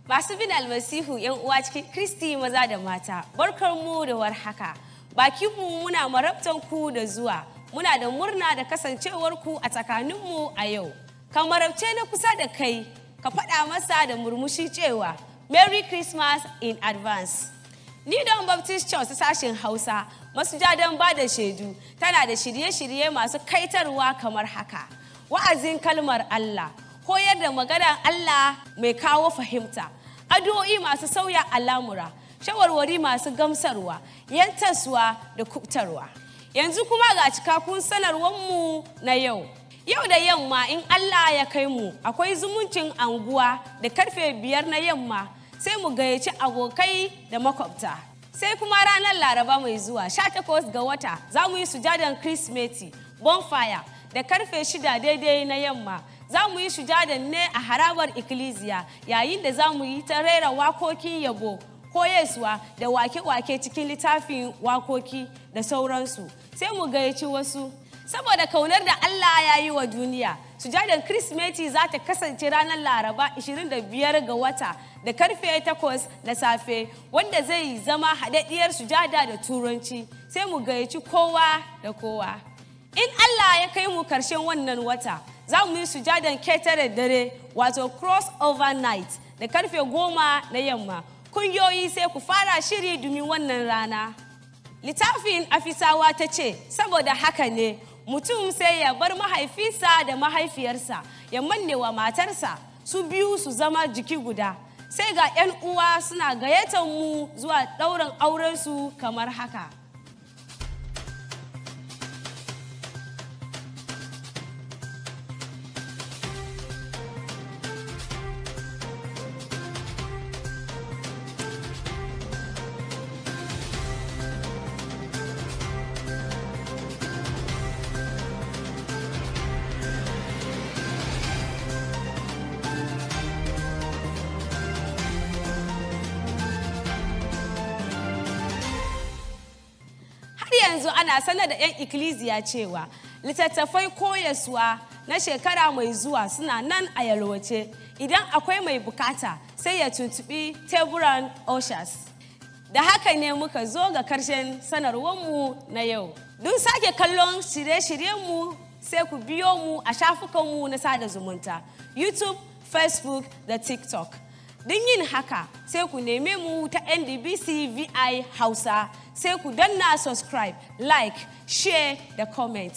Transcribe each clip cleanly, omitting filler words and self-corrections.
Masu bin Almasihu, 'yan uwa cikin Kristi maza da mata, barkar mu da warhaka. Bakinmu muna marabtan ku da zuwa, muna da murna da kasancewar ku a tsakaninmu a yau. Ka marabce na kusa da kai, ka faɗa masa da murmushi cewa Merry Christmas in advance. New Dawn Baptist Church ta sashen Hausa, masujadan ba da shaidu, tana da shirye-shirye masu kaitarwa kamar haka. Wa'azin kalmar Allah, koyar da maganar Allah mai kawo fahimta, addu'o'i masu sauya al'amura, shawarwari masu gamsarwa, yantaswa da kubtarwa. Yanzu kuma ga cikakkun sanarwarmu na yau. Yau da yamma in Allah ya kai mu, akwai zumuncin anguwa da karfe 5 na yamma, sai mu gayyaci abokai da makwabta. Sai kuma ranar Laraba mai zuwa, 18 ga wata, za mu yi sujadan Kirsimeti, bonfire, da karfe 6 daidai na yamma. Za mu yi sujadan ne a harabar ikkilisiya, yayin da za mu yi ta rera wakokin yabo, koyaswa da wake-wake cikin littafin wakoki da sauransu. Sai mu gayyaci wasu. Saboda kaunar da Allah ya yi wa duniya, sujadan Kirsimeti za ta kasance ranar Laraba 25 ga wata da karfe 8 na safe, wanda zai zama haɗaɗɗiyar sujada da Turanci. Sai mu gayyaci kowa da kowa. In Allah ya kai mu karshen wannan wata, za mu yi sujadan ketare dare, wato cross over night, da karfe 10 na yamma. Kungiyoyi sai ku fara shiri domin wannan rana. Littafin Afisawa ta ce, saboda haka ne mutum sai ya bar mahaifinsa da mahaifiyarsa, ya manne wa matarsa, su biyu su zama jiki guda. Sai ga 'yan uwa suna gayyatar mu zuwa ɗaurin aurensu kamar haka. Har yanzu ana sanar da 'yan ikkilisiya cewa littattafai koyaswa na shekara mai zuwa suna nan a yalwace. Idan akwai mai bukata, sai ya tuntubi teburan ushers. Da haka ne muka zo ga karshen sanarwarmu na yau. Don sake kallon shirye-shiryenmu, sai ku biyo mu a shafukanmu na sada zumunta, YouTube, Facebook da TikTok. Don yin haka, sai ku neme mu ta NDBC VI Hausa, sai ku danna subscribe, like, share da comment.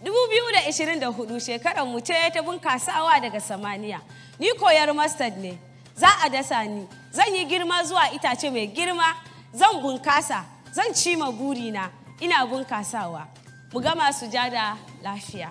2024 shekarar mu ce ta bunkasawa daga samaniya. Ni koyar mustard ne, za a dasa ni, zan yi girma zuwa itace mai girma, zan bunkasa, zan cima burina, ina bunkasawa. Mu gama sujada lafiya.